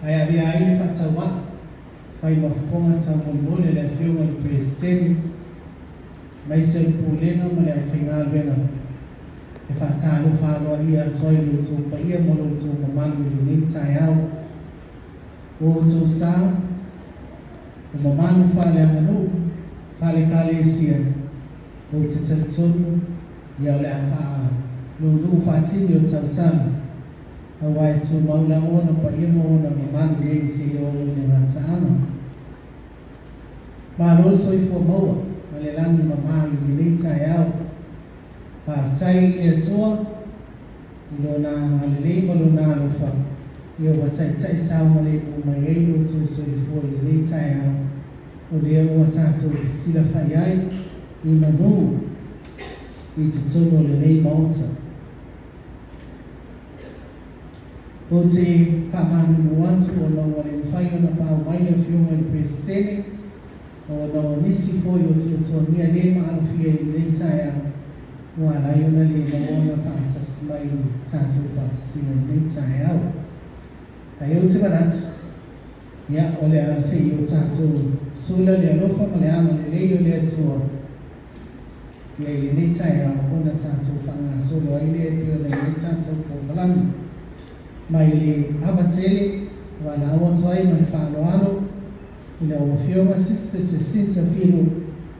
Ae avea ai le faatauaa fai ma fofoga taumolimoli a le Afioga i le Peresetene aemaise o le Pulega ma le aufaigaluega e faatalofa aloaia atu ai i lo outou paia ma lo outou mamalu i lenei taeao. Ua outou sa, o mamalu faaleaganuu, faale-Ekalesia, ou te talitonu ia o le a faaluuluu faatini o tausaga, aua e tumau lava ona paia ma ona mamalu nei seia oo i le gataaga. Malo le soifua maua ma le lagi mama i lenei taeao. Faafetai i le Atua i Lona agalelei ma Lona alofa ia ua taitai saogalemu mai ai lo outou soifua i lenei taeao, o lea ua tatou fesilafai ai i manu i totonu o lenei Maota. Ou te faamalulu atu ona ua le mafai ona paau mai le Afioga i le Peresetene ona o nisi foi o tuatuagia le maalofia i lenei taeao ua ala ai ona le maua ona faatasi mai i le tatou faatasiga i lenei taeao. Ae ou te manatu, ia, o le a se i o tatou sula le alofa ma le agalelei o le Atua ia i lenei taeao ona tatou faagasolo ai lea e pei ona i ai tatou polokalame. Mai le ava tele, valaau atu ai ma le faaaloalo i lau Afioga Sister Jacinta Filu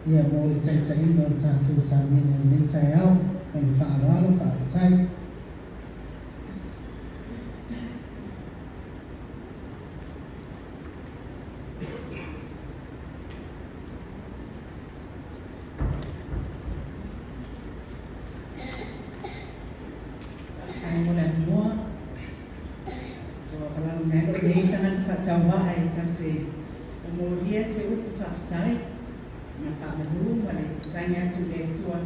ia mo le taitaiga o le tatou sauniga i lenei taeao. Ma le faaaloalo, faafetai. Faafetai mo le avanoa. Ua valaauina ai lou nei tagata faatauvaa e tatou te momolia se upu faafetai ma faamanu ma le tagi atu i le Atua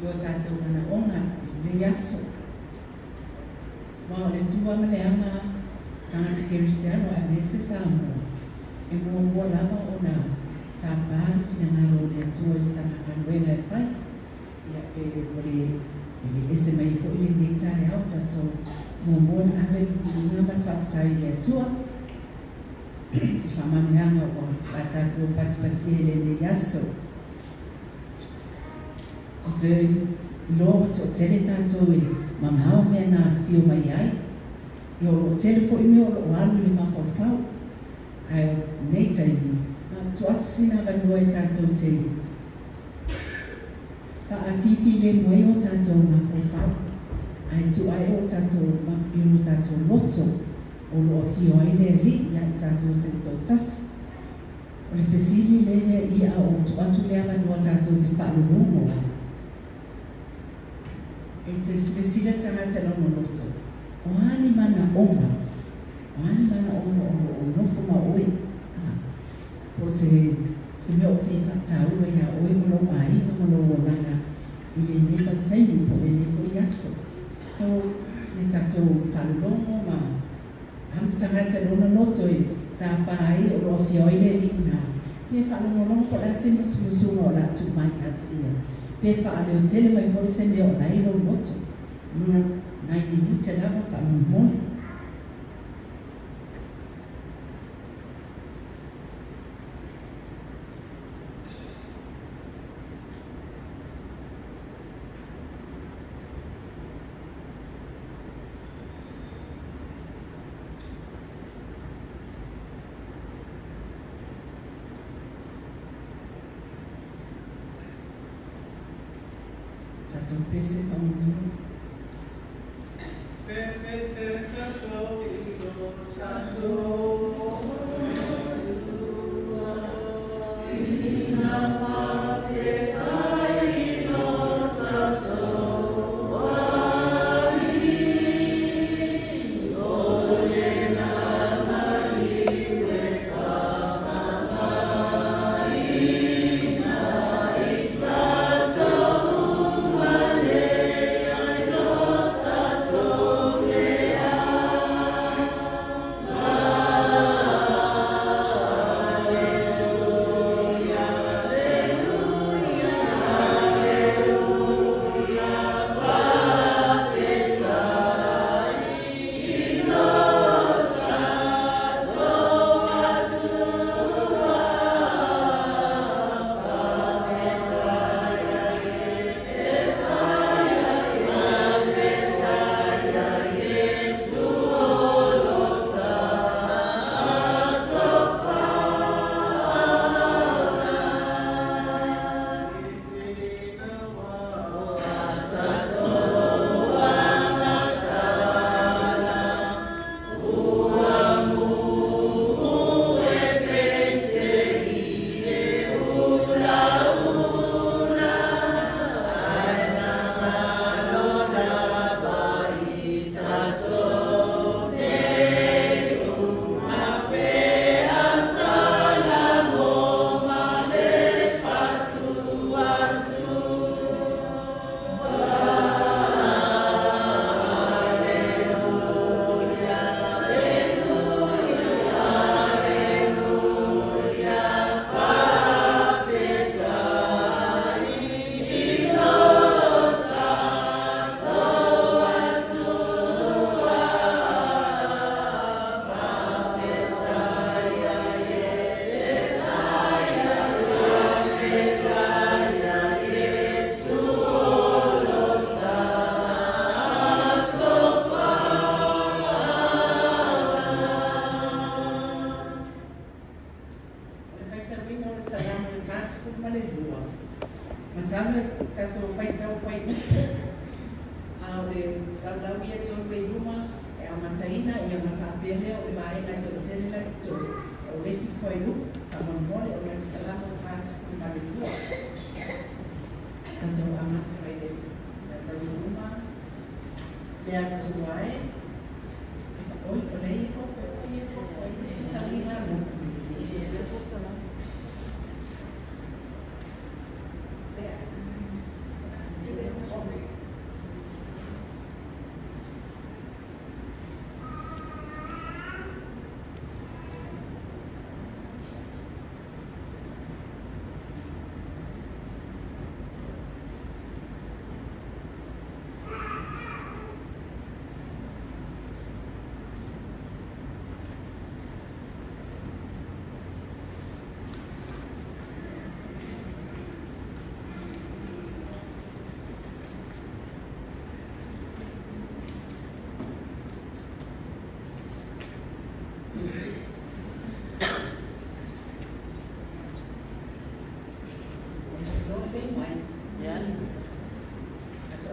i o tatou manaoga i lenei aso. Aua o le Atua ma le aga tagata kerisiano aemaise Samoa, e muamua lava ona tapa le finagalo o le Atua i sana galuega e fai. Ia, pe ua le ese mai ai foi lenei taeao, tatou muamua ona ave le viiga ma le faafetai i le Atua i faamanuiaga ua a tatou patipatia i lenei aso. Ou te iloa ua toatele tatou e mamao mea na afifio mai ai. Ia o lo o tele foi mea o lo o alu i le mafaufau. Ae o lenei taimi, na o tuu atu sina avanoa e tatou te faafifi lemu ai o tatou mafaufau, ae tuu ae o tatou i o tatou loto o lo o afio ai le Alii ia i tatou taitoatasi. O le fesili lea ia a ou tuu atu le avanoa tatou te faalologo ai. E te silasila tagata i lona loto, o a ni manaoga, o a ni manaoga o lo o nofo ma oe, a, po o se, se mea o fia faataua iā oe ma lou aiga ma lou olaga i lenei vaitaimi po o lenei foi aso. So, ia tatou faalologo ma alu tagata i lona loto e tapa ai o lo o afio ai le Alii ina, pe faalogologo po o le a se musumusuga o le a tuu mai ia te ia, pe faaleo tele mai foi se mea o la e i lou loto. Lua, nai minute lava faamolemole. Tatou pese faamolemole. Pepese tatou i lo tatou Atua. Ina faafetai i lo tatou Alii, o lena maliu e faamamaina i tatou uma nei ai. Tatou faitau fuaiupu, a o le laulau ia tonu e i luma e amataina, ia ona faapea lea o le vaega e toatele la e totoe, o le isi fuaiupu, faamolemole, o le Salamo 42. Tatou amata mai le laulau i luma, le Atua e, oi, o lea e kope, oi e kope, oi e fesaliga lo.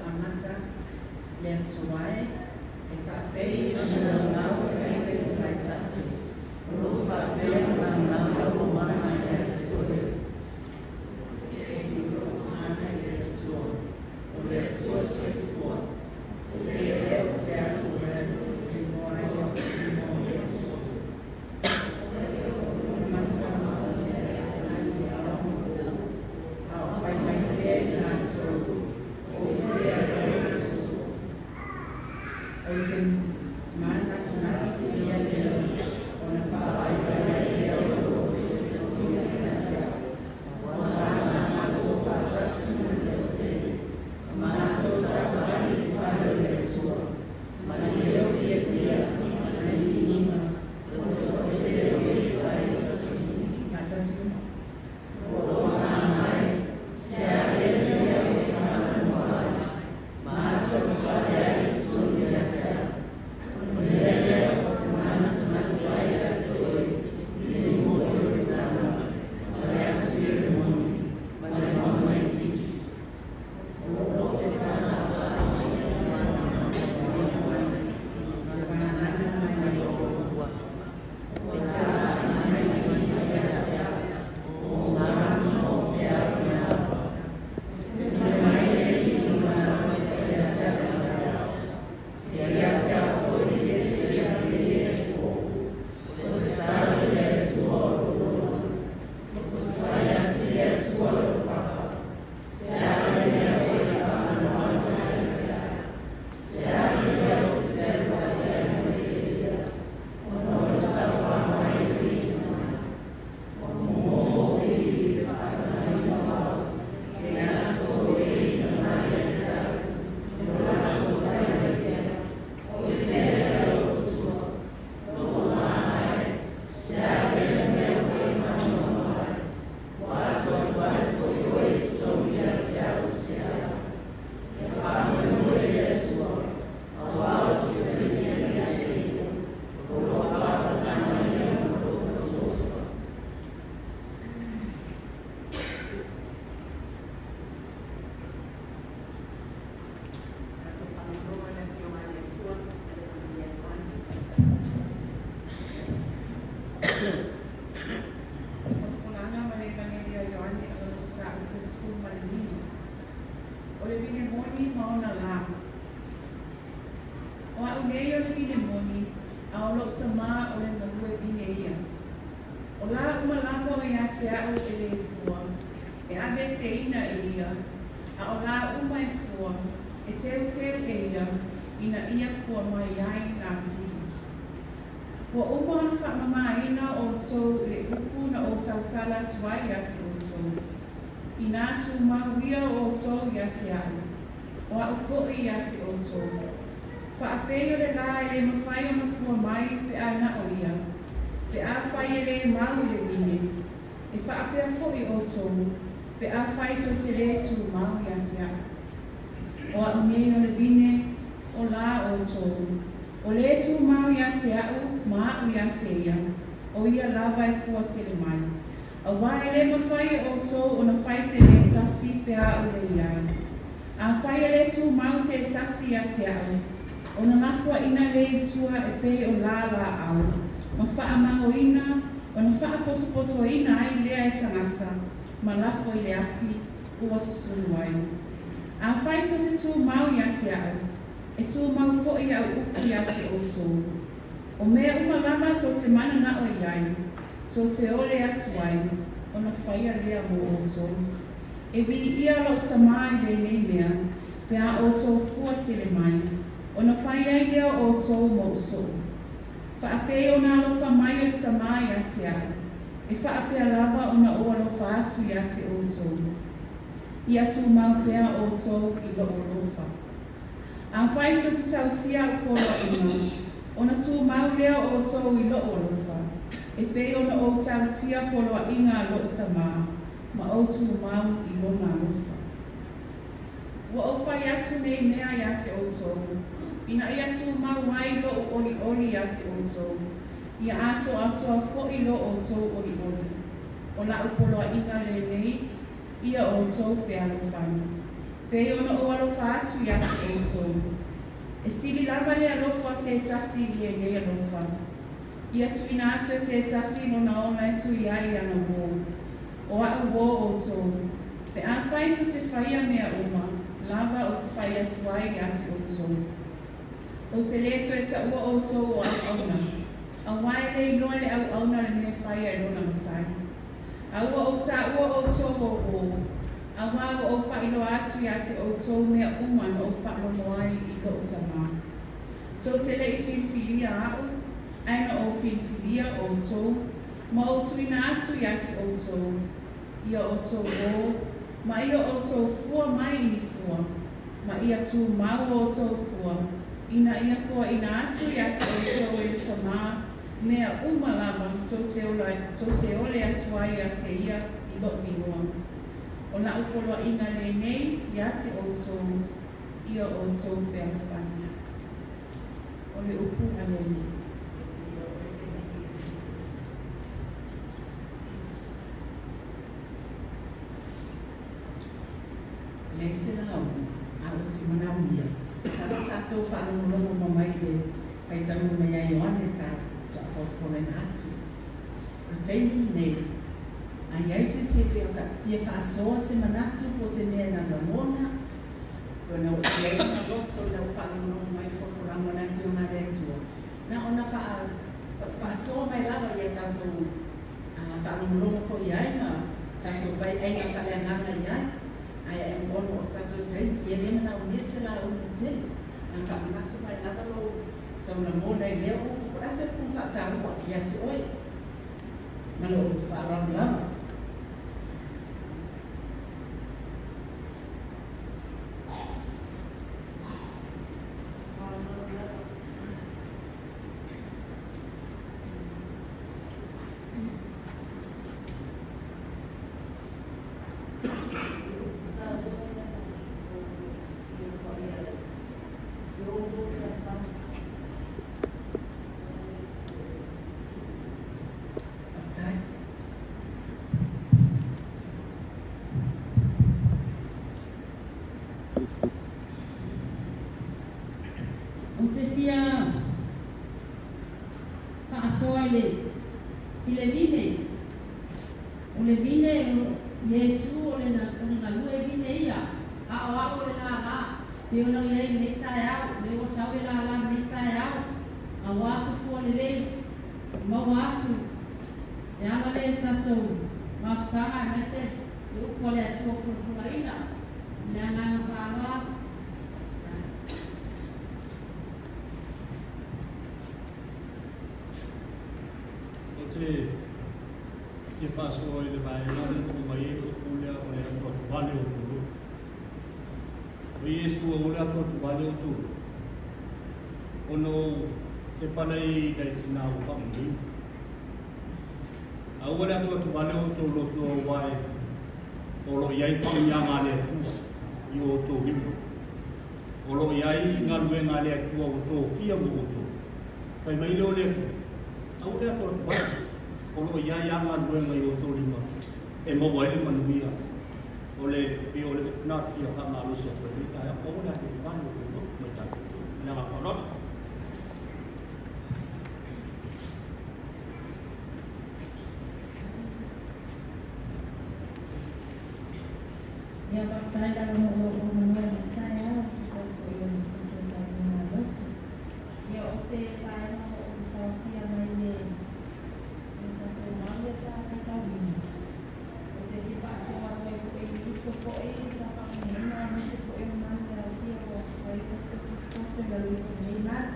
Amata le Atua e, e faapei ona naunau e ai le tamaitai, o lo o faapea ona naunau o mana ia te oe. E o lo o mana i le Atua, o le Atua soifua, o le ea o te alu o le atunuu e igoa ai o le igoa o le Atua. Mata ma o le ai ao ma o, a o fai mai pea i latou, o fea le Atua. O te manatunatu ia lea, ona faavaivai ai lea o lo o tilotilo ia te au. Ua sa matou faatasi ma le toatele, matou savali i le fale o le Atua, ma le leo fiafia ma le viiga o le toatele o e fai faatasi uma. O mai, se a le mea o e faanoanoa ai, matou fale ai i totonu ia te au. O le mea lea ou te manatunatu ai ia te oe, i le moni o le tama, ma le atu i le moni, ma le maumaititi. O lo o e whanau mai, le whanana mai o ua. O tā mai ia te au, o ngā o te au i au. Me mai e i mana ia te au i au. Ia te au foi e se ia te ia o. O te tau le atua o lona. O te whai atu le atua o papa. Se a le mea o e whaanoa ia te au. Se a le mea o te whenua ia mai e ia. O no sa wha mai i te mai. O mō i i whaanai mau. E ato e i te mai ia te au. O rātou whai mai pea. O i whea e o tua. O mai, se a le mea o e whaanoa ai. Wa atu atu ai foi oe i totonu ia te au se au. E whaamoemoe le Atua, a wā o te whenua ia te ia, o loa whāwhatanga ia ma tō katoa. Tatou whakanoa le Afioga i le Atua, ma le manuia Ioane. Fofonaga ma le Evangelia o Ioane o lo o mataupu e 15. O le vine moni ma ona lā. O a'u nei o le vine moni, a o lo'u Tamā o le galue vine ia. O lā uma lava o ia te a'u e lē fua, e aveeseina e ia, a o lā uma e fua, e teuteu e ia, ina ia fua mai ai nā tili. Ua uma ona faamamāina outou i le upu na ou tautala atu ai iā te outou. Inā tumau ia o outou iā te a'u, o a'u foʻi iā te outou. Faapei o le lā e lē mafai ona fua mai pe a na o ia, pe afai e lē mau i le vine, e faapea foʻi outou, pe afai tou te lē tumau iā te a'u. O a'u nei o le vine, o lā outou. O le tumau iā te a'u ma a'u iā te ia, o ia lava e fua tele mai. Auā e lē mafai e ʻoutou ona fai se mea tasi pe a aʻu le i ai. Afai e lē tumau se tasi ia te aʻu, ona lafoaʻina lē i tua e pei o lā lāʻau, ma faamagoina, ona faapotopotoina ai lea e tagata, ma lafo i le afi, ua susunu ai. Afai tou te tumau ia te aʻu, e tumau foʻi aʻu upu ia te ʻoutou. O mea uma lava tou te mananaʻo i ai, tou te ole atu ai, ona faia lea mo ʻoutou. E viia loʻu Tamā i lenei mea, pe a ʻoutou fua tele mai, ona fai ai lea o ʻoutou moʻu soʻu. Faapei ona alofa mai e le Tamā iā te aʻu, e faapea lava ona ou alofa atu iā te ʻoutou. Ia tumau pea ʻoutou i loʻu alofa. Afai tou te tausia aʻu poloaʻiga, ona tumau lea o ʻoutou i loʻu alofa, e pei ona ou tausia poloaʻiga a loʻu Tamā, ma ou tumau i lona alofa. Ua ou fai atu nei mea iā te ʻoutou, ina ia tumau ai loʻu ʻoliʻoli iā te ʻoutou, ia ʻātoʻatoa foʻi lo ʻoutou ʻoliʻoli. ʻO laʻu poloaʻiga lenei, ia ʻoutou fealofani. Pei ona ou alofa atu iā te ʻoutou. E sili lava le alofa se tasi i lenei alofa. Ia tuuina atu e se tasi lona ola e sui ai i ana uō. O aʻu uō ʻoutou. Pe afai tou te faia mea uma, lava ou te fai atu ai iā te ʻoutou. Ou te lē toe taʻua ʻoutou o ʻauʻauna. Auā e le iloa le ʻauʻauna le mea e faia e lona matai. A ua ou taʻua ʻoutou o uō, auā ua ou faailoa atu iā te ʻoutou mea uma na ou faalogo ai i loʻu Tamā. Tou te le i filifilia aʻu, ae na ou filifilia ʻoutou, ma ou tuuina atu iā te ʻoutou, ia ʻoutou uō, ma ia ʻoutou fua mai i ni fua, ma ia tumau ʻoutou fua, ina ia foaʻina atu iā te ʻoutou e le Tamā, mea uma lava tou te ola, tou te ole atu ai iā te ia i loʻu inoa. ʻO laʻu poloaʻiga lenei iā te ʻoutou, ia ʻoutou fealofani. ʻO le upu a le Alii. Leai se lauga, a ou te manaomia, sa sa tou faalogologo ma mai le faitauga mai ia Ioane sa faatoa atu. O le taimi lenei, a i ai se isi e fia fia faasoa se manatu po o se mea na lagona, po na oo i ai lona loto ina ua faalogologo mai i le folafolaga o le Afioga a le Atua, na ona faa faasoa mai lava ia tatou faalogologo foi i ai ma tatou fai aiga faaleagaga i ai, ae ona o tatou taimi, ia le manaomia se lauga tele, a faamanatu mai lava lou sau lagona i lea upu, po o le a se upu na faataua ia te oe ma lou faaaloalo lava. Faafetai. Ou te fia faasoa i le i le vine. O le vine o Iesu o le o le galue vine ia, a o a'u o le lālā. Pei ona i ai i lenei taeao, o lea ua sau le lālā i lenei taeao, auā se fua lelei e maua atu e ala lea i le tatou mafutaga aemaise le upu a le Atua fulafulaina i le agaga faaaloalo. Ou te fia faasoa i le vaega lea na oo mai ai le upu lea o le atuatuvale o Tulu. O Iesu aua le atuatuvale o Tulu, ona ou te pala i nai tina ua faamuliu. Aua le atuatuvale o outou loto aua e o lo o i ai faauiaga a le Atua i o outou lima. O lo o i ai galuega a le Atua ua tofia mo outou. Fai mai lea o le Atua, aua le atuatuvale. O lo o i ai lava galuega i outou lima e maua ai le manuia. O le pei o le upu lena e fia faamalosi atu ai lenei taeao, aua le atuatuvale o outou ma i tatou. Ma le agaga faaaloalo. Ia faafetai lava mo lou avanoa i lenei taeao e tusa ai foi o le fautua saunoaga a Lotu. Ia o se vaega o lo o taofia mai le le tatou mau lea sa faitauina, ou te fia faasoa atu ai foi i uso foi sa faamanuiaina aemaise foi o malu e aofia ua fai o tatou poto i lalo ifo o lenei malu.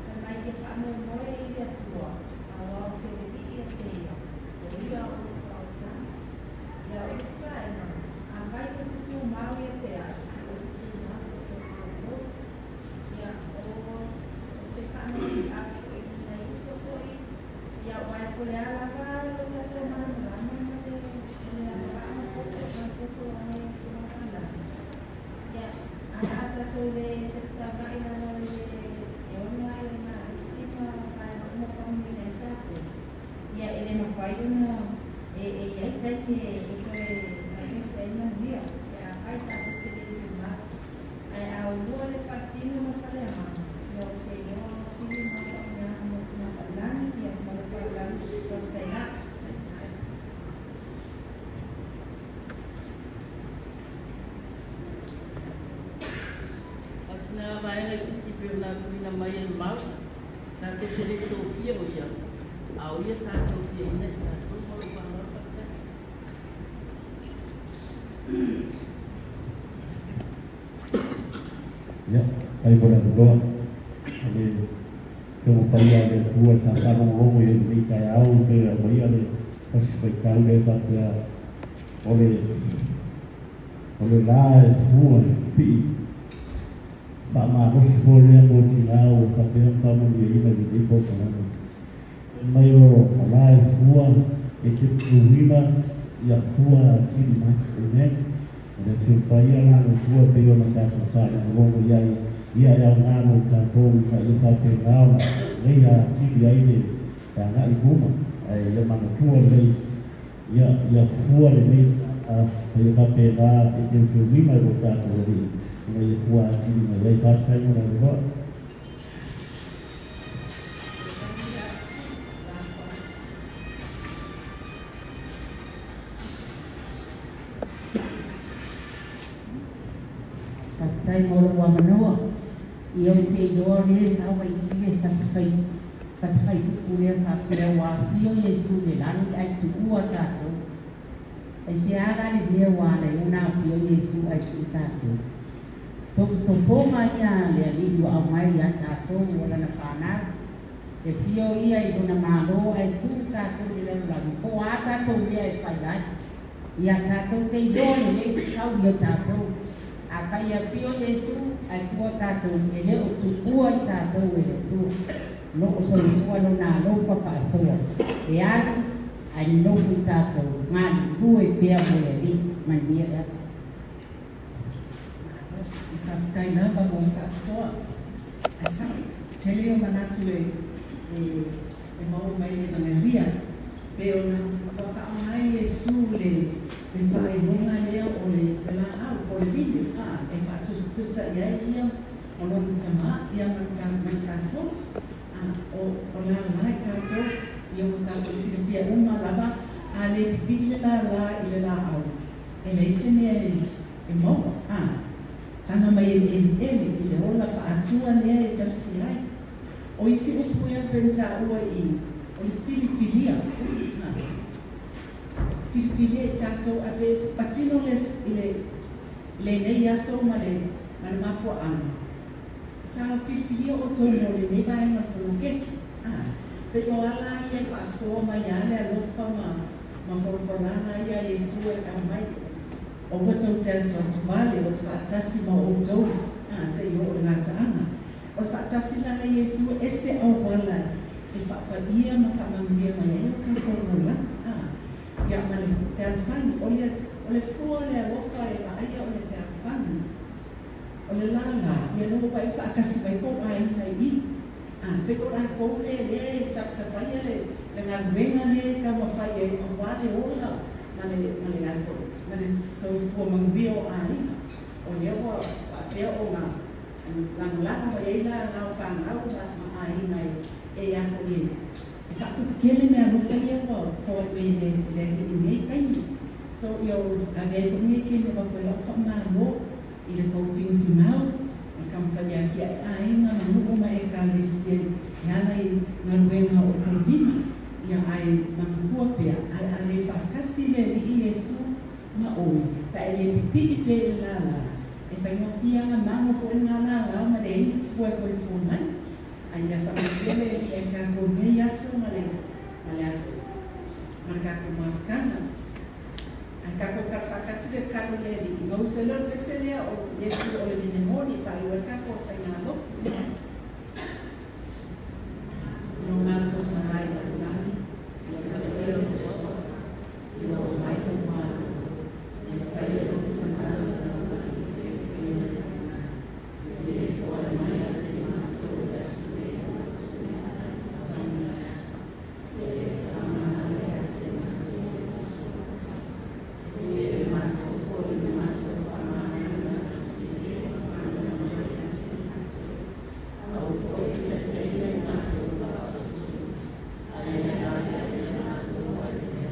Fai mai ia faamoemoe i le Atua, aua o te le vii ia te ia, o ia o lou faaolataga. Ia o le isi vaega, afai tou te tumau ia te au, ou te tumau foi ia te outou. Ia, o se faamalosiau foi i nai uso foi, ia aua po o le a lava lo tatou malamalama ma le le agavaa ma poto ma le poto ai i tulaga lagi, ia, ae a tatou le tautagai lava i le e ona ai le malosi ma vaega uma faamanuiaina ai tatou, ia e le mafai ona e e i ai taimi e e toe aveese ai manuia pe afai tatou te le tumau. Ae a ulua le faatino ma faleagaga, ia ou te iloa o sili ma faamanuiaga mo tina failagi, ia ma le failagi faafetai la. A o sina vaega itiiti pei ona tuuina mai e le mau, tatou te le i tofia o ia, a o ia sa tofiaina i tatou. Ma lou faaaloalo faafetai. Ia, faafetai mo le avanoa. O le Afioga Paia a le Atua sa faalogologo i ai i lenei taeao e toe aumaia le Tasi Faitau lea e faapea, O le o le la e fua i le pipii faamalosi foi lea mo tina ua faapea ona faamanuiaina i lenei polokalame. Fai mai o la e fua e te puluina ia fua atili mai. Amen. O le Afioga Paia la a le Atua e pei ona tatou faalogologo i ai, ia e aoga mo tatou ina ia faapena ona leia atili ai le agai i luma, ae ia manatua lelei, ia ia fua lelei a ia faapena e teuteuina i lo tatou Alii ina ia fua atili mai ai. Faafetai mo le avanoa. Faafetai mo lou avanoa. Ia ou te iloa o lea sa ua i le fasi fasi faaiupu lea faapea ua afio Iesu i le lagi ae tuua tatou. Aisea la le mea ua ala ai ona afio Iesu ae tuu tatou? Tofotofoga ia a le Alii ua aumai ia tatou ua lana fanau. E fio ia i lona Malo ae tuu tatou i le lalolagi po o a tatou mea e fai ai. Ia tatou te iloa lelei le taui o tatou. Afai e afio Iesu ae tua tatou, e le o tuua i tatou e le Atua. Lo o soifua lona alofa faasoa e alu ae nonofo i tatou, galulue pea mo le Alii. Manuia le aso. Malo, faafetai lava mo le faasoa. Ae sao, tele o manatu e e maua mai i le Evangelia, pei ona ua faaaoga ai Iesu le le faailoga lea o le laau po o le vine a e faatusatusa i ai ia ma lona Tama ia ma ma i tatou. A o o lala i tatou ia ua tatou silafia uma lava a le pipii le lala i le laau, E leai se mea e maua, ā, taga mai e ʻeliʻeli i le ola faaatua lea e tausi ai. O isi upu ia pei taua i, o le filifilia, ā, filifilia i tatou a pe patino le, i le, lenei aso ma le, ma le mafuaaga, sa filifilia outou mo lenei vaega poloketi, ā, pei o ala ia e faasoa mai a le alofa ma, Ma folafolaga ia a Iesu e aumai, Aua tou te atuatuvale, o te faatasi ma outou, a, seia oo i le gataaga. O le faatasi la le Iesu e ese auala e faapaia ma faamanuia mai ai o tatou olaga, a, ia ma le fealofani. O ia, o le fua o le alofa e vaaia o le fealofani. O le lala, ia noho pai faatasi mai kou aiga i i. A, pei o lakou lea lea e sapasapaia le le. galuega lea e taumafai ai auā le ola ma le ma le a foi ma le soifua manuia o aiga. O lea ua faapea ona lagolago mai ai lala o fanau ma ma aiga e e a foi e e faatuputele mealofa ia ua foai mai e le e le Alii i lenei taimi. So ia o ave ai foi lenei taimi e avatu ai lau faamalo i le tou finaufinau ma le taumafai e atiae aiga ma nuu ma Ekalesia e ala i galuega o tou lima, ia ae manatua pea, ae a le faatasi le Alii Iesu ma oe, pe a e le pipii pea i le lala, e faigofie lava mago foi lena lala ma leai ni fua e toe fua mai. Ae ia faamanuia le Alii ia tatou i lenei aso ma le ma le a foi ma le tatou mafutaga. Ae tatou tala faatasi le tatalo i le Alii, ona uso ai lea o le pese lea o Iesu o le vine moni e faaiu ai le tatou faigalotu. Lo matou Tama i lalolagi, ia paia lou suafa, ia oo mai lou Malo, ia faia lou finagalo i lalolagi e pei ona i lagi. Ia foai mai ia te matou i le aso nei o matou meaai tatau i le aso. Ia e faamagalo ia te matou i o matou kosa. E e matou foi i le matou faamagaloina atu i e faamagalo mai ia te matou. Aua foi e taitaiina i matou i le faaosoosoga, ae ia laveai ia matou mai le.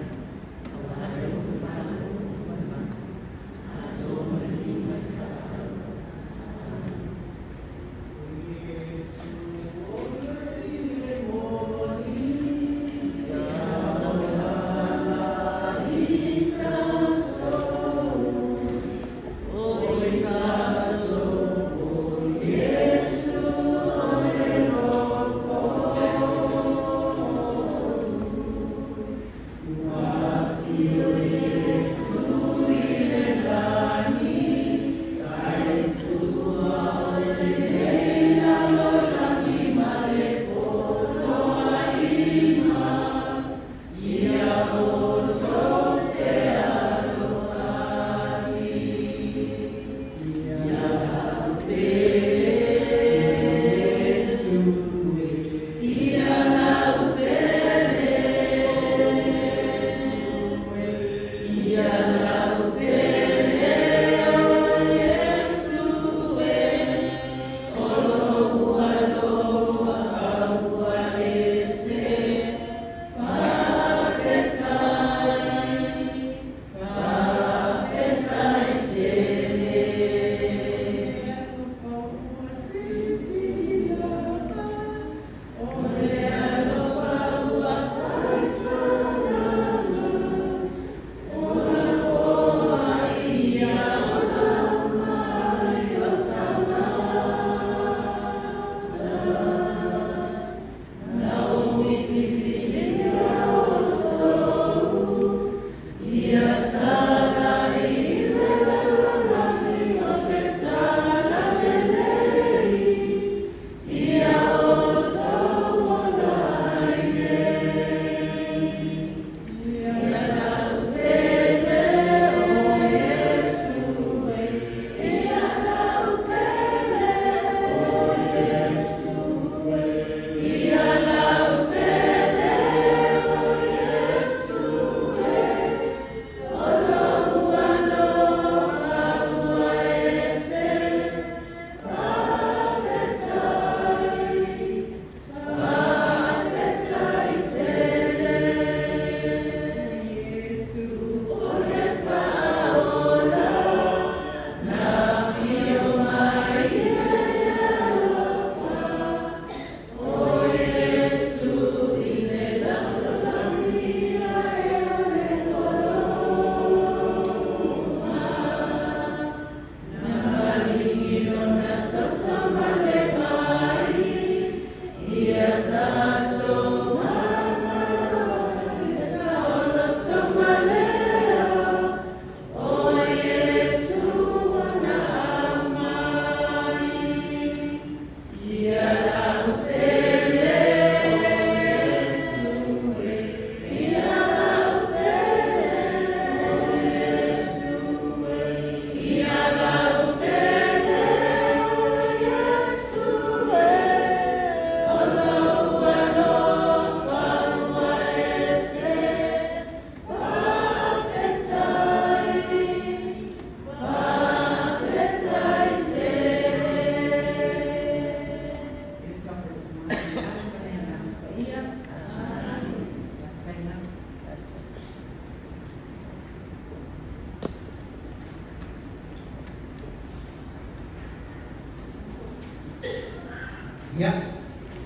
Ia,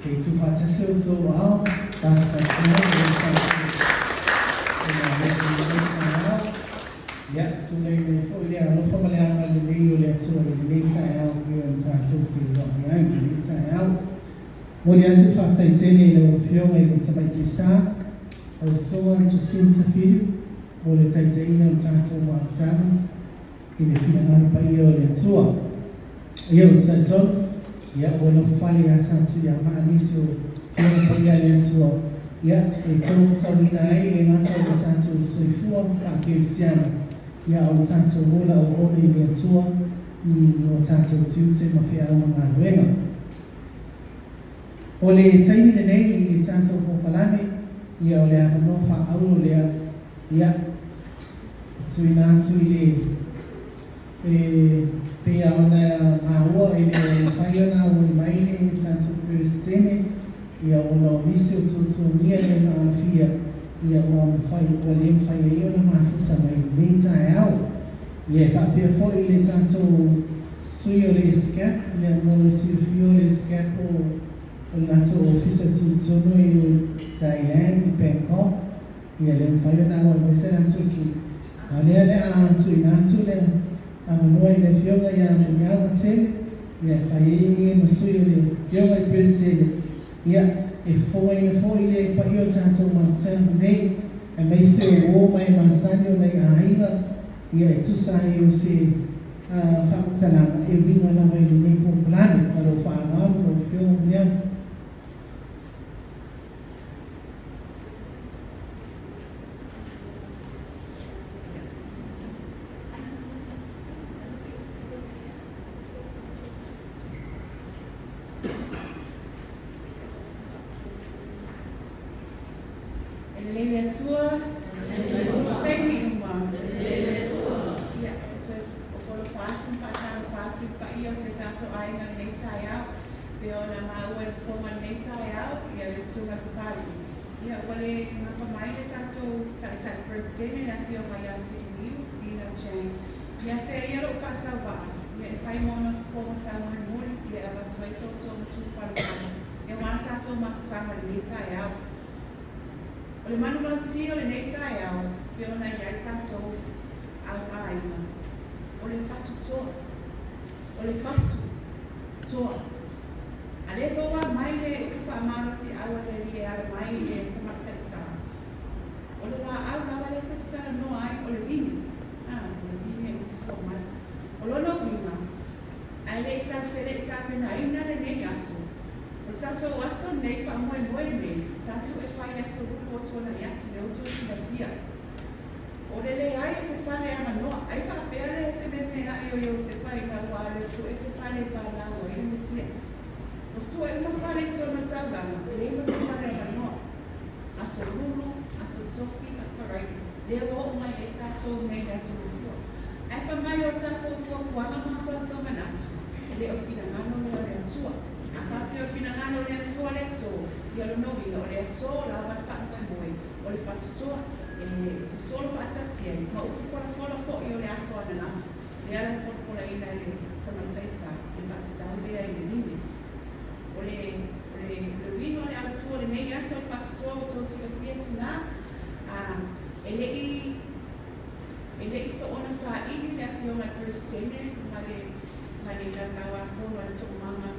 se i tuufaatasi outou ao, faafetai mai i le tatou galuega i lenei taeao. Ia, sulaina ai foi le alofa ma le agalelei o le Atua i lenei taeao pei ona tatou feiloai ai i lenei taeao. Momoli atu le faafetai tele i lau Afioga i le Tamaitai Sa, lau Susuga Jacinta Fiu, mo le taitaiina o le tatou mafutaga i le finagalo paia o le Atua. Ia, ou te talitonu, ia, ua nofo fale ia Satuiamaa nisi o Afioga paia a le Atua, ia, e tou tauina ai le gata o le tatou soifua faa-kerisiano, ia, a o le tatou ola auauna i le Atua i o tatou tiute ma feau ma galuega. O le taimi lenei i le tatou polokalame, ia, o le avanoa faaauro lea, ia, e tuuina atu i le E pei lava ona maua e le o mafai ona auai mai le tatou Peresetene, ia ona o nisi o tuatuagia le aafia, ia ua mafai, ua le mafai ai ona mafuta mai i lenei taeao. Ia e faapea foi i le tatou sui o le SCAP, ia mo le silafia o le SCAP o o le latou ofisa tutotonu i Thailand, i Bangkok, Ia le mafai ona auai mai se latou sui. A o lea o le a tuuina atu le avanoa i le Afioga ia Muniao Tele, ia e fai ai ia ma sui o le Afioga i le Peresetene, ia e fofogaina foi le paia o le tatou mafutaga nei, aemaise o uo ma e masani o nai aiga, ia e tusa ai o se faamatalaga e uiga lava i lenei polokalame. Ma lou faaaloalo lau Afioga Muniao. E lelei le Atua, taimi uma. Ia, toe ofo atu ma faatalofa atu i le paia o si o tatou aiga i lenei taeao. Pei ona maua i le fofoga i lenei taeao, ia le Susuga i le Papalii. Ia, ua le gafa mai le tatou Taitai Peresetene, le Afioga ia Siliu, Lina Chang. Ia afea ia lou faatauvaa, ia e fai ma ona fofoga taumolimoli, ia e avatu ai so outou matupalapala, ia aua le tatou mafutaga i lenei taeao. O le manulauti o lenei taeao, pei ona i ai tatou au aiga, o le fatutoa. O le fatu toa. A lea foi ua aumai le upu faamalosiau a le Alii e ala mai i le tamaitai sa. O le laau lava lea tou te talanoa ai, o le vine. A, o le vine ua fua mai. O lona uiga, ae le i tau te le i tapenaina lenei aso, o le tatou aso lenei faamoemoe lenei, sa tuu e fai i aso lulu o tuanai atu lea ua tou silafia. O le leai o se fale avanoa, ai faapea le fememea'i o Iosefa i lau a le sue se fale e fanau ai le Mesia. Ua sue uma fale i totonu o le taulaga, e leai ma se fale avanoa. Aso Lulu, Aso Tofi, Aso Faraile, lea ua oo mai ai tatou nei i le Aso Lufua. Ae fai mai o tatou fuafuaga ma o tatou manatu, e le o finagalo lea o le Atua. A faapea o le finagalo o le Atua le aso, ia lona uiga o le aso lava le faamoemoe o le fatutoa e sosolo faatasi ai ma upu folafola foi o le aso ananafi, lea la na folafolaina e le tamaitai sa le faatatau lea i le vine. O le, o le, o le uiga o le autu o lenei aso o le fatutoa ua tou silafia tinā, a, e le i, e le i soona saili le Afioga i le Peresetene ma le, ma le Laulau-a-Fono a le Toomaga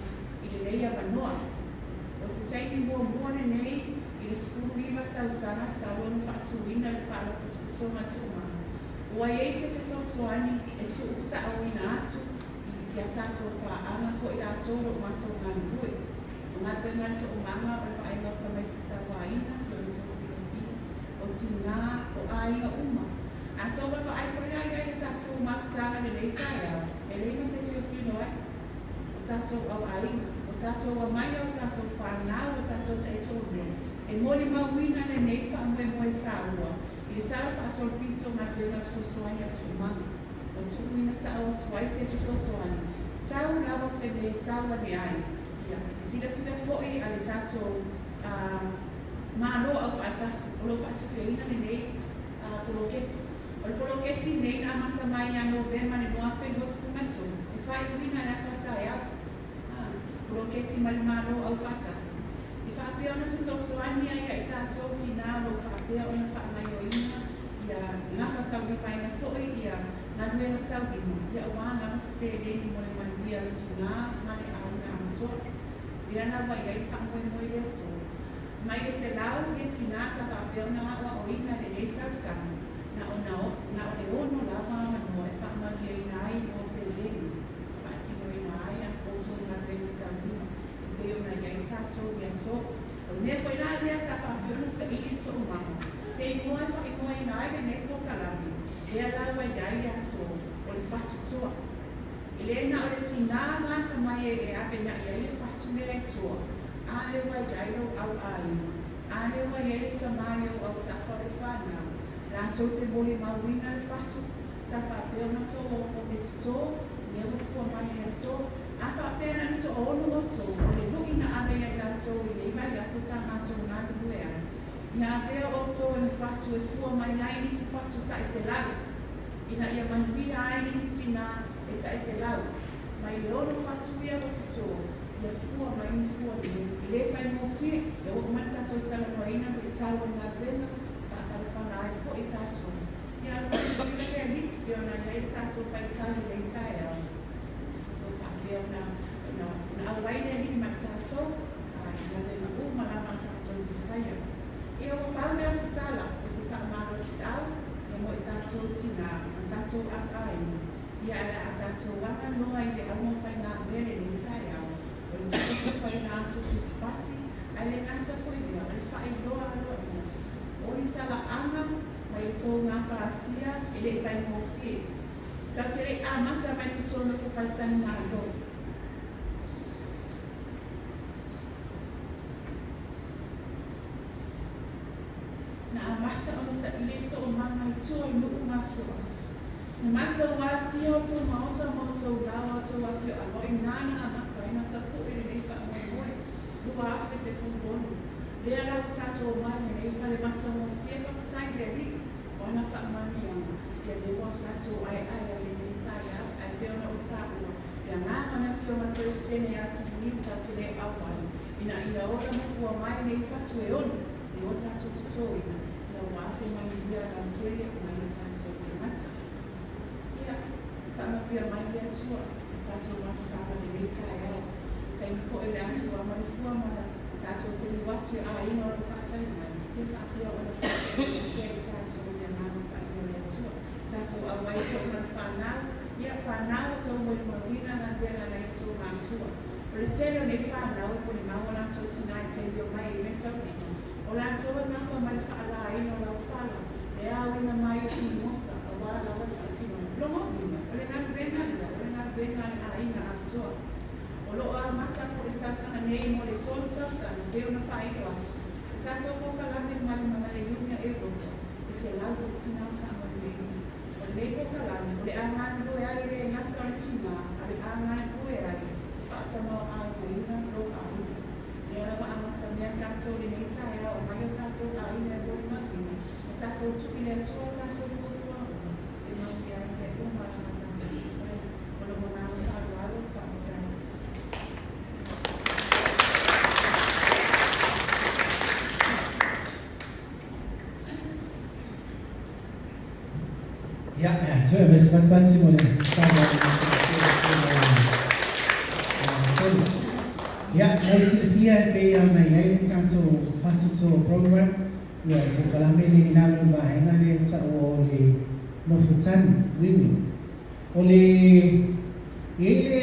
i lenei avanoa. O se taimi muamua lenei i le 19 tausaga talu ona faatuina le Faalapotopotoga Toomaga, ua i ai se fesoasoani e tuusaoina atu i a tatou paaga ko i latou o lo o matou galulue. O galuega a le Toomaga o le vaaiga o tamaiti sauaina, pei ona tou silafia, o tinā, o aiga uma. A tou vaavaai foi la i ai i le tatou mafutaga i lenei taeao, e leai ma se isi o fino ai. O tatou au aiga, o tatou amaia, o tatou fanau, o tatou taitoalua, e molimauina lenei faamoemoe taua i le tala faasolopito o galuega fesoasoani a Toomaga. Ua tuuina sao atu ai se fesoasoani tau lava o se mea e tau ane ai. Ia, e silasila foi a le tatou Malo Aufaatasi o lo o faatupeina lenei poloketi. O le poloketi lenei na amata mai ia Novema i le 2023, e faaiuina i le aso a taeao. Poloketi ma le Malo Aufaatasi, e faapea ona fesoasoani ai ia i tatou tinā o lo o faapea ona faagaoioiina ia gafataulimaina foi ia galuega taulima, ia aua lava se seleni mo le manuia o le tinā ma le aiga atoa. Lea la ua i ai le faamoemoe i le aso, mai le 100 ia tinā sa faapea ona aoaoina i lenei tausaga, na o na na o le ono lava avanoa e faamanuiaina ai mo seleni e faatinoina ai a outou galuega taulima e pei ona i ai tatou i aso. O le mea foi la lea sa faapea ona saili le toomaga, se igoa e faaigoaina ai lenei polokalame, lea la ua i ai le aso o le fatutoa. E le na o le tinā gafa mai e apenaʻi ai le fatu lea i tua, a lea ua i ai lou au aiga, a lea ua i ai le tamā i ou autafa o le whanau, latou te molimauina le fatu, sa faapea ona tou o te totō, lea ua fua mai i le aso, a faapea na o le toaono outou, o le luʻi na ave ia i latou i nei vaiaso sa matou galulue ai, ia avea outou e ni fatu e fua mai ai nisi fatu 100, ina ia manuia ai nisi tinā e 100, mai le ono fatu ia ua totō, ia fua mai ni fua lelei. E le faigofie, lea ua uma le tatou talanoaina mo le tau o le galuega, faapalepala ai foi tatou. Ia alofa silasila le Alii, pei ona i ai le tatou faitau i lenei taeao. O lo o faapea ona ona ona auai le Alii ma tatou, a i galuega uma lava a tatou te faia. Ia ua pau lea o se tala, o se faamalosiau, ia mo i tatou tinā, ma tatou auaiga. Ia ae a tatou aga loa i le auga faigamea lenei taeao, o le tufatufaina atu o tusipasi, ae le gata foi lea, o le faailoa aloaia o ni talaaga mai le tou gapatia e le i faigofie. Tatou te le i amata mai totonu o se faletalimalo. Na amata ona saili le toomaga i tua i nuu ma afioaga. Na matou asia outou maota ma outou lao a outou afioaga, o i ina na amata ai ona tapue lenei faamoemoe 2016. Lea la ua tatou omai i lenei fale matagofie faafetai i le Alii o ana faamanuiaga, ia lea ua tatou aeae ai lenei taeao, ae pei ona ou taua, le agaga o le Afioga i le Peresetene ia Siliniu tatou te le auai ina ia ola ma fua mai nei fatu e ono i o tatou totoina, ia aua se manuia lautele mai o tatou tagata. Ia, faamanuia mai le Atua i tatou mafutaga i lenei taeao. Taimi foi o le Atua ma le fua ma tatou te liu atu i aiga o lo o faatali mai, ia faapea ona faapea pea i tatou i le agaga paia o le Atua. Tatou auai foi ma le fanau, ia fanau o tou molimauina galuega a nai outou matua. O le tele o nei fanau e molimau o latou tinā i taimi o mai ai meataulima, O latou e nafa ma le faalaina o laufala, le aoina mai o pimota, aua lava le faatinoina. Lona uiga, o le galuega lea, o le galuega a le aiga atoa. O lo o amata foi le tausaga nei mo le tolu tausaga, pei ona faailoa atu, le tatou polokalame ma le Magale Iuni a Europa, e 100 tinā faamanuiaina. O lenei polokalame, o le a galulue ai e le gata o le tinā, a o le a galulue ai e faatamaoaigaina lou aiga. Lea lava amata mea tatou lenei taeao mai o tatou aiga e molimauina ma tatou tuu i le Atua tatou fuafuaga uma e manuia ai mea uma lava tatou te fai. Ma lou agaga faaaloalo, faafetai. Ia, toe aveese patipati mo le saunoaga a Ia, mo le silafia e pei ona i ai le tatou Fatotoa Program, ia, le polokalame lenei i lalo o le vaega lea e taua o le Nofotani, Women. O le, e i ai le,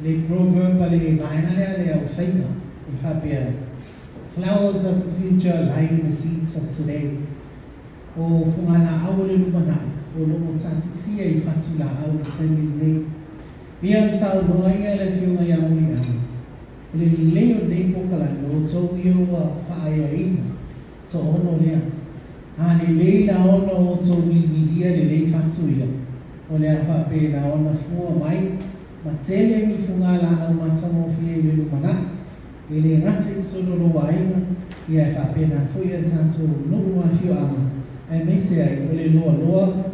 le proverb a le vaega lea a le au Saina e faapea, Flowers of the future lie in the seeds of today. O fogalaau o le lumanai o lo o taatitia i fatulaau i le taimi lenei. Ia ona saunoa ia le Afioga ia Muliaga, o le lelei o lenei polokalame o outou ia ua faaeaina toaono lea. A lelei la ona outou milimilia lelei fatu ia, o le a faapena ona fua mai ma tele ni fogalaau matagofie i le lumanai. E le gata i totonu o lou aiga, ia e faapena foi a tatou nuu ma afioaga, aemaise ai o le loaloa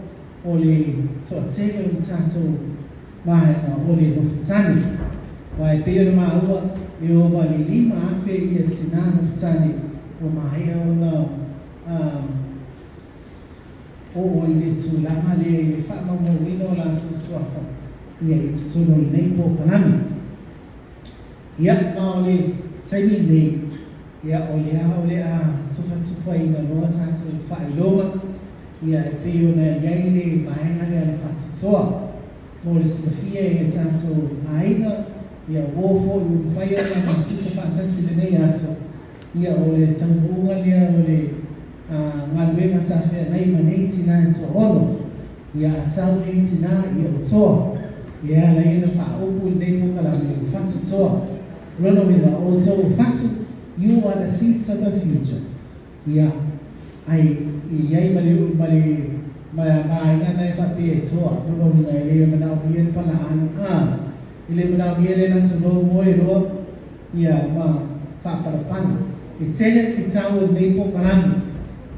o le toatele o ni tatou vaega o le nofotane. Aua e pei ona maua e ova i le 5,000 ia tinā nofotane ua maea ona oo i le tulaga lea i le faamaumauina o latou suafa ia i totonu o lenei polokalame. Ia, ma o le taimi lenei, ia o lea o le a tufatufaina loa tatou faailoga, ia e pei ona i ai le vaega lea a le faatotoa. Mo le silafia e le tatou aiga, ia uo foi ua mafai ona mafuta faatasi i lenei aso, ia o le taunuuga lea o le galuega sa feagai ma nei tinā e toaono. Ia a tau nei tinā ia o toa. Ia e ala ai ona faaupu i lenei polokalame ua fatu toa. O lona uiga, o outou ua fatu, you are the seeds of the future. Ia, ai, e i ai ma le ma le ma vaega na e faapea e toa. O lona uiga e le manaomia le palaai, a, e le manaomia le latou moe loa, ia ma faapalapala. E tele le pitau o lenei polokalame,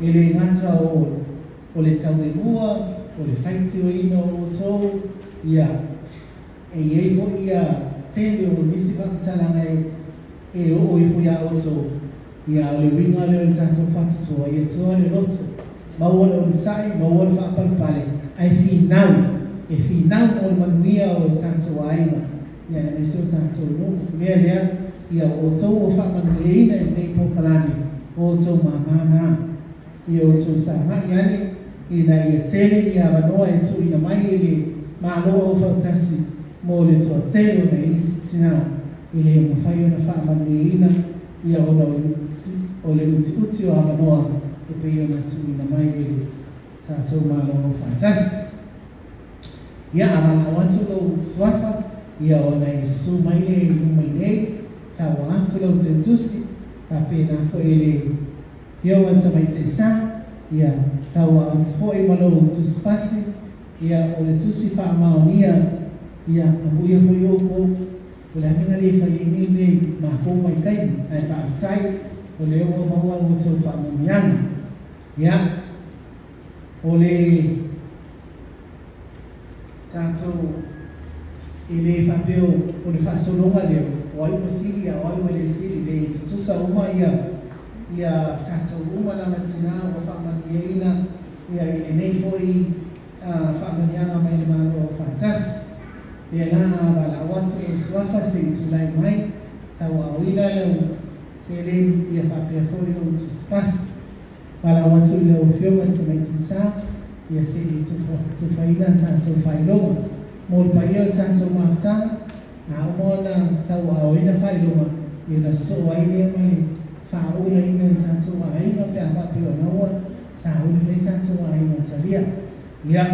e le gata o o le tauemua, o le faitioina o outou, ia, e i ai foi ia tele o nisi faamatalaga e e oo ifo iā outou, ia, a o le uiga lea o le tatou faatotoa, ia toa le loto, maua le onosai, maua le faapalepale, ae finau, e finau mo le manuia o le tatou aiga, ia aemaise o tatou nuu. O le mea lea, ia o outou ua faamanuiaina i lenei polokalame, o outou māmā na. Ia outou sagai ane, ina ia tele ni avanoa e tuuina mai e le Malo Aufaatasi mo le toatele o nai isi tinā e le mafai ona faamanuiaina ia ona o le utiuti o avanoa e pei ona tuuina mai e le tatou Malo Aufaatasi. Ia, a valaau atu lou suafa, ia ona e susu mai lea i luma i nei, taua atu lau teutusi, faapena foi e le Ioga tamaiti sa, ia, taua atu foi ma lou tusipasi, ia, o le tusi faamaonia, ia, amuia foi outou, o le a mea na le fai ai nei mea i matou vaitaimi, ae faafetai, o lea ua maua outou faamanuiaga. Ia, o le tatou, e le faapea o le faasologa lea, o ai ua sili a o ai ua le sili, leai, e tutusa uma ia, ia tatou uma lava tinā ua faamanuiaina ia i lenei foi faamanuiaga mai le Malo Aufaatasi. Lea la a valaau atu lou suafa se i tulai mai, tauaoina lau seleni ia faapea foi lou tusipasi. Valaau atu i lau Afioga i le Tamaiti Sa, ia se i tufaina tatou faailoga. Mo le paia o le tatou mafutaga, A uma ona tauaaoina faailoga, ia ona sosoo ai lea ma le faaulaina i tatou aiga pe a faapea o la ua sauli mai tatou aiga o talia. Ia,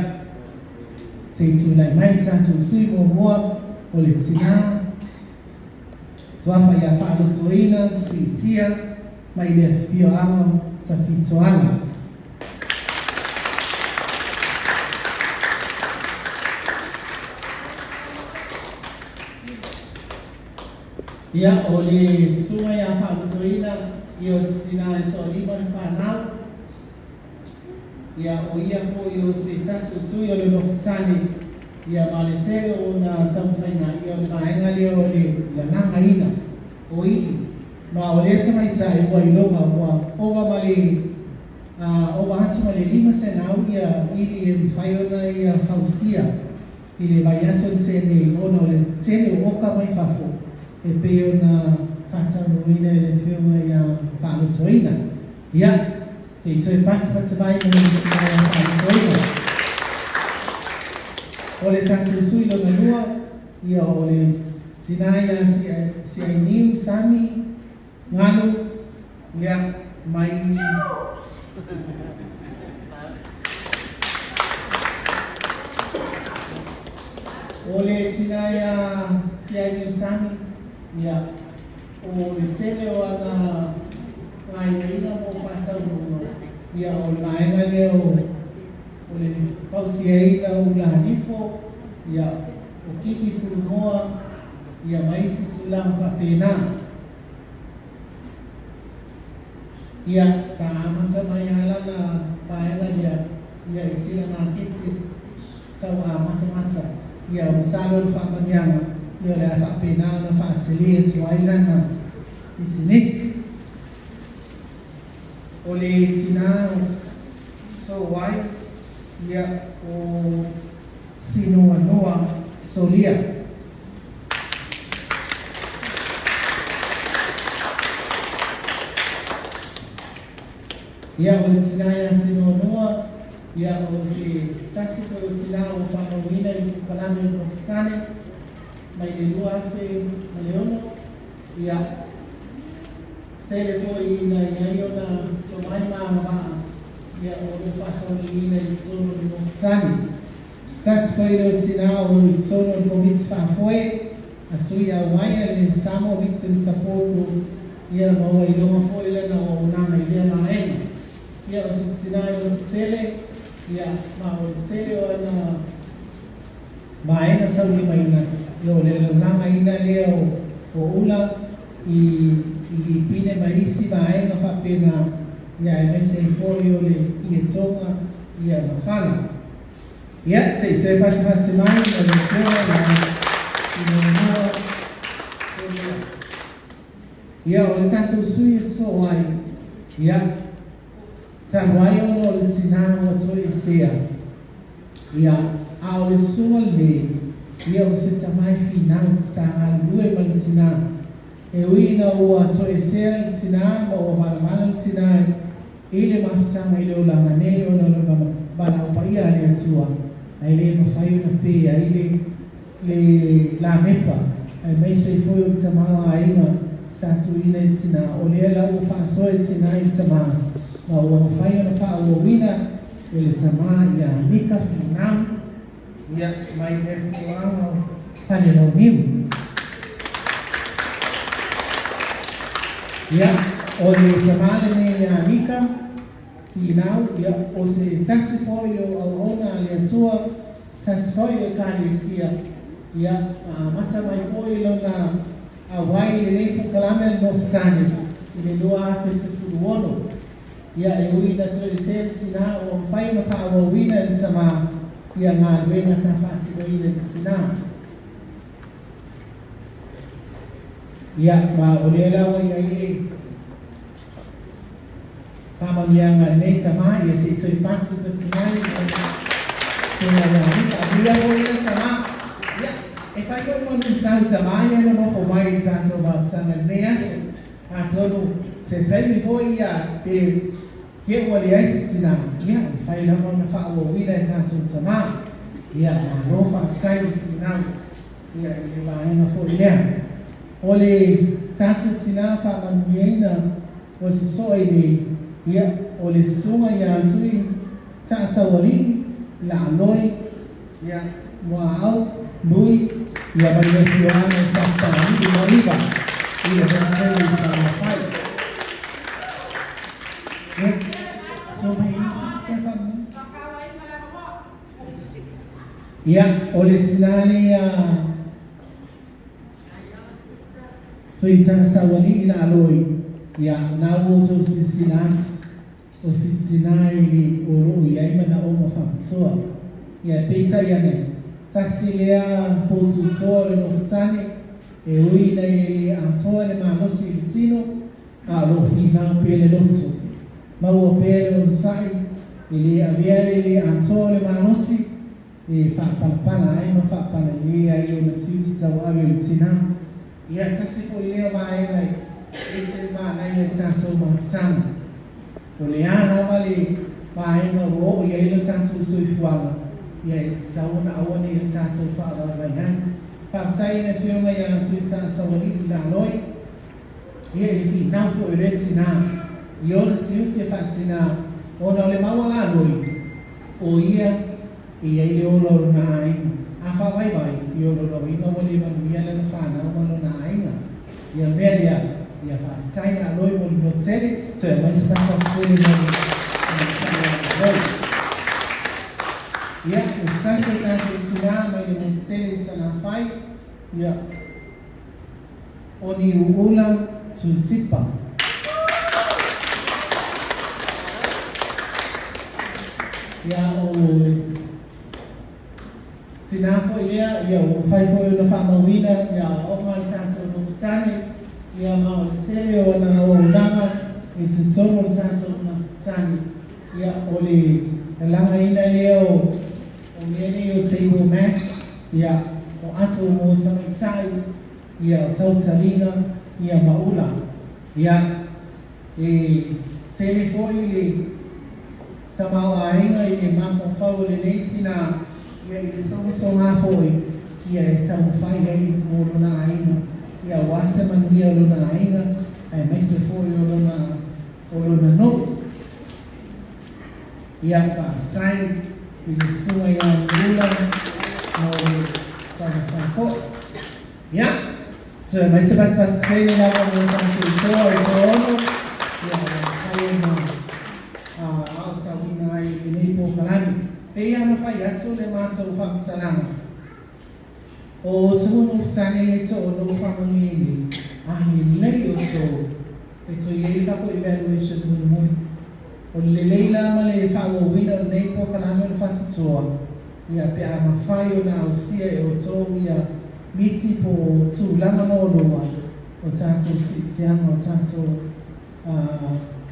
se i tulai mai le tatou sui muamua o le tinā, suafa ia faalotoina, siitia mai le afioaga o Tafitoala. Ia, o le susuga ia Faalutoina, ia o se tinā e toalima le fanau, ia, o ia foi o se tasi o sui o le nofotane, ia, ma le tele o ona taumafaiga, ia, o le vaega lea o le lalagaina o ili. Ma o lea tamaitai ua iloga ua ova ma le ova atu ma le 500 ia ili e mafai ona ia fausia i le vaiaso le tele ona o le tele o oka mai fafo e pei ona faataunuuina e le Afioga ia Faalotoina. Ia, se i toe patipati mai mo le tina ia Faalotoina. O le tatou sui lona lua, ia o le tina ia Siainiu Sami Galu, ia, mai O le tina ia Siainiu Sami, ia, o le tele o ana gaioiga mo faataunuuga, ia, o le vaega lea o o le fausiaina o ulanifo, ia, o kiki fulumoa, ia, ma isi tulaga faapena. Ia, sa amata mai lava lana vaega lea, ia, i sila maketi tau amatamata. Ia, masalo le faamanuiaga, ia o le a faapena ona faatele atu ai lana pisinisi. O le tinā o Soai, ia, o Sinoanoa Solia. Ia, o le tinā ia Sinoanoa, ia, o se tasi foi o tinā ua faamauina i le polokalame o le Nofotane mai le 2006, ia, tele foi ina i ai ona tomai ma agavaa, ia, o lo o faataunuuina i totonu o le Nofotane. Se tasi foi lea o tinā o lo o i totonu o le Komiti Faafoe a Sui Auai a le Samoa Victim Support Group, ia, ma ua iloga foi lana auaunaga i lea vaega. Ia, o se tinā i loto tele, ia, ma o le tele o ana vaega taulimaina, ia, o le laulagaina lea o o ula i i Lipine ma isi vaega faapena, ia, aemaise ai foi o le ietoga, ia, ma fala. Ia, se i toe fatifati mai ma le Afioga ia Tinoanua Solia. Ia, o le tatou sui e sosoo ai, ia, talu ai ona o le tinā ua toesea, ia, a o le susuga lenei, ia, o se tamai finau sa galulue ma le tinā. E ui ina ua toesea le tinā ma ua valavala le tinā i le mafutaga i le olaga nei ona o le valaau paia a le Atua, ae le mafai ona pe ai le le lamepa, aemaise ai foi o le tama o aiga sa tuuina i le tinā, o lea la ua faasoa e le tinā i le tama, ma ua mafai ona faaauauina e le tama ia Mika Finau, ia, mai le afioaga o Falelauniu. Ia, o le tama lenei ia Mika Finau, ia, o se tasi foi o auauna a le Atua, se tasi foi o Ekalesia, ia, ma amata mai foi lona auai i lenei polokalame a le Nofotane i le 2016. Ia, e ui ina toesea le tinā, ua mafai ona faaauauina e le tamā ia galuega sa faatinoina e le tinā. Ia, ma o lea la ua i ai le faamanuiaga a lenei tamā, ia se i toe pati pati mai le susuga ia Rita. Amuia foi lea tamā. Ia, e fai foi ma luitau tamā ia na nofo mai i le tatou mafutaga i lenei aso. Atonu se taimi foi ia pe ke ua leai se tinā, ia, e mafai lava ona faaauauina e tatou tamā. Ia, malo faafetai le finau, ia, i le vaega foi lea. O le tatou tinā faamanuiaina ua sosoa i nei, ia, o le susuga ia Tui Taasaualii Laaloi, ia, Muaau Lui, ia mai le afioaga o Safotaalii Maliva i le Hotel i Salafai. Ia, so mai isi se faamanuia. Ia, o le tinā lea Tui Taasaualii Laaloi, ia, na ua outou silasila atu. O se tinā e le o loo i ai manaoga faapitoa. Ia, peitai ane, tasi lea poututoa o le nofotane, e ui ina e le atoa le malosi i le tino, a o loo finau pea le loto. Maua pea le onosai, e le avea le le atoa o le malosi, e faapalapala ai ma faapalelē ai ona tiute tauave o le tinā. Ia, tasi foi lea vaega e ese le manaia i le tatou mafutaga. O le a lava le vaega ua oo i ai lo tatou soifuaga, ia e tatau ona aua nei o tatou faavaivai ai. Faafetai i le Afioga ia Tuita'asauali'i Laloi, ia i le finau foi o lea tinā, i ona tiute faatinā, ona o le mau a Laloi, o ia e i ai le ola o lona aiga. A faavaivai, i o lona uiga ua le manuia lana fanau ma lona aiga. Ia mea lea, ia faafetai Laloi mo le loto tele, toe aumai se faafetai tele mo le Laloi. Ia, o se tasi o tatou tinā mai le motu tele i Salafai, ia, o Niuula Tusipa. Ia, o le Tinā foi lea, ia ua mafai foi ona faamauina ia aoaoga a le tatou nofotane, ia ma o le tele o ana auaunaga i totonu o le tatou nofotane. Ia o le lalagaina lea o o mea nei o table mats, ia o ato mo tamaitai, ia o tautaliga, ia ma ula. Ia e tele foi le tamaoaiga i le mafaufau o lenei tinā, ia i le sogasoga foi, ia e taumafai ai mo lona aiga, ia aua se manuia o lona aiga, aemaise foi o lona o lona nuu. Ia faafetai i le susuga ia Niula mo le taumafai foi. Ia, toe aumai se patipati lava mo tatou toa i toaono, ia ua mafai ona aotauina ai i lenei polokalame. Pei lava ona fai atu le matou faamatalaga, o outou o nofotane e toa-ono ua faamanuia nei, a lelei outou, e toe i ai le tatou evaluation mulimuli. O le lelei la ma le faaauauina o lenei polokalame o le faatotoa, ia pe a mafai ona ausia e outou ia miti po o tulaga maualuga o tatou siitiaga o tatou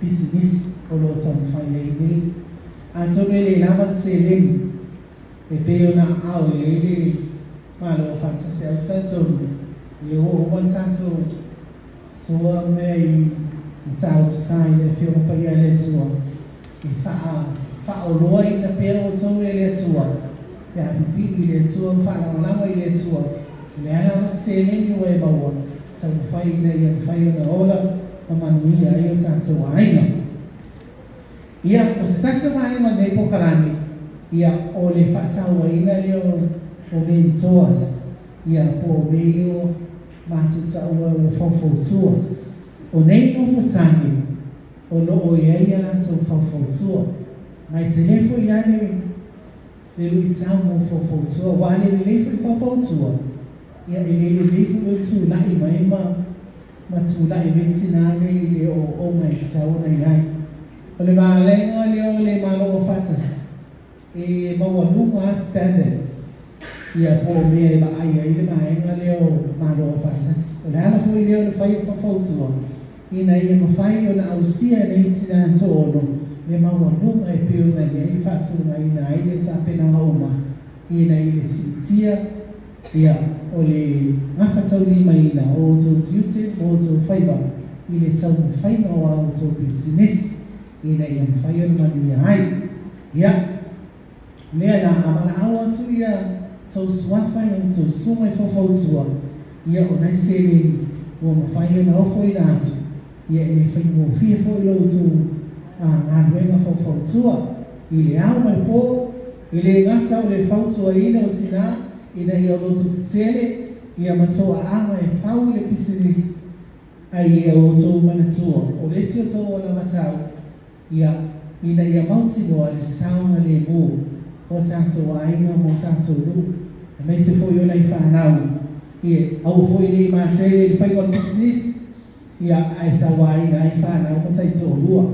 pisinisi o lo o taumafai ai nei. Atonu e le lava le seleni e pei ona aao i ai le Malo Faatasi Au Talitonu ia ua uma le tatou soa mea i matautu sa i le Afioga Paia a le Atua e faa faaoloaina pea outou e le Atua pe a pipii i le Atua ma faalagolago i le Atua. O le a lava se seleni ua e maua, taumafai ina ia mafai ona ola ma manuia ai o tatou aiga. Ia, o se tasi o vaega o lenei polokalame, ia, o le faatauaina lea o mentors, ia, po o mea ia ua matou taua ua faufautua. O nei nofotane, o lo o i ai a latou faufautua. Ma e tele foi la le le luitau mo faufautua, aua a le lelei foi faufautua, ia e le lelei foi o le tulai mai ma ma tulai mai tinā nei i le ooooga e tatau ona i ai. O le vaega lea o le Malo Aufaatasi, e maualuga lava standards, ia po o mea e vaai ai le vaega lea o Malo Aufaatasi. O le ala foi lea o le fai o faufautua, ina ia mafai ona ausia e nei tinā toaono le maualuga e pei ona i ai faatulagaina ai le tapenaga uma ina ia le siitia ia o le gafataulimaina o outou tiute ma outou faiva i le taumafaiga o a outou pisinisi ina ia mafai ona manuia ai. Ia, lea la a valaau atu ia tou suafa i outou susuga i faufautua, ia o nai seleni ua mafai ona ofoina atu, ia e le faigofie foi lo outou galuega faufautua i le ao ma le po, e le gata o le fautuaina o tinā ina ia loto tetele ia ma tou aaga e fau i le pisinisi, a ia outou manatua o le isi o tou anavatau, ia, ina ia mautinoa le saogalemu o tatou aiga ma o tatou nuu, aemaise foi o nai fanau, ia, aua foi ne i matele i le faiga o le pisinisi, ia, ae sauaina ai fanau ma taitoalua.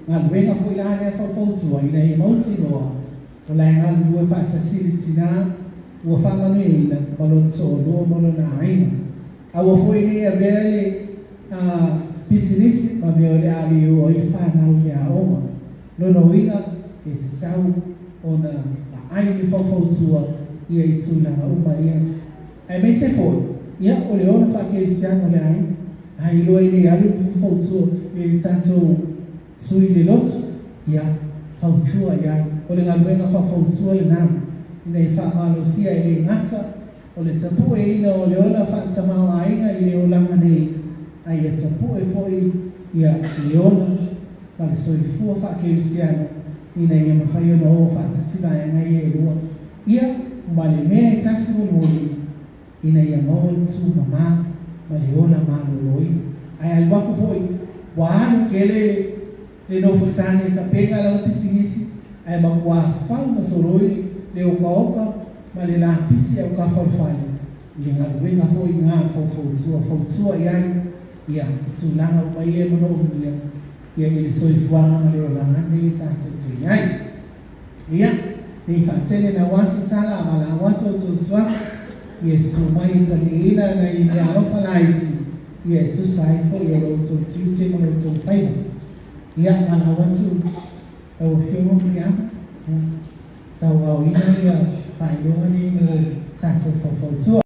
Galuega foi la lea faufautua ina ia mautinoa o la e galulue faatasi le tinā ua faamanuiaina ma lona toalua ma lona aiga. Aua foi ne i avea le pisinisi ma mea o le a le o ai le fanau i le aoga. Lona uiga, e tatau ona vaai le faufautua ia i tulaga uma ia. Aemaise foi, ia, o le ola faakerisiano o le aiga. A iloa e le alu le faufautua i le tatou sui i le lotu, ia, fautua i ai. O le galuega faufautua lena, ina ia faamalosia e le gata O le tapueina o le ola faatamaoaiga i le olaga nei, a ia tapue foi ia le ola ma le soifua faakerisiano ina ia mafai ona o faatasi vaega ia e lua, ia ma le mea e tasi mulimuli ina ia maua le tumama ma le ola maloloina. Ae alu aku foi ua alu kele le nofo tane tapena lana pisinisi ae matua fau ma soloi le okaoka ma le lapisi au kafalefale i le galuega foi na faufautua fautua i ai ia i tulaga uma ia e manaomia ia i le soifuaga ma le olaga nei e tatou te i ai. Ia. Nei faatele na se tala ma la atu outou suafa Iesu mai e taliaina nai meaalofa laiti ia e tusa ai foʻi o lo outou tiute ma lo outou faiva. Ia malau atu lau Afioga Muliaga tauaoina ia faailoga nei mo tatou faufautua.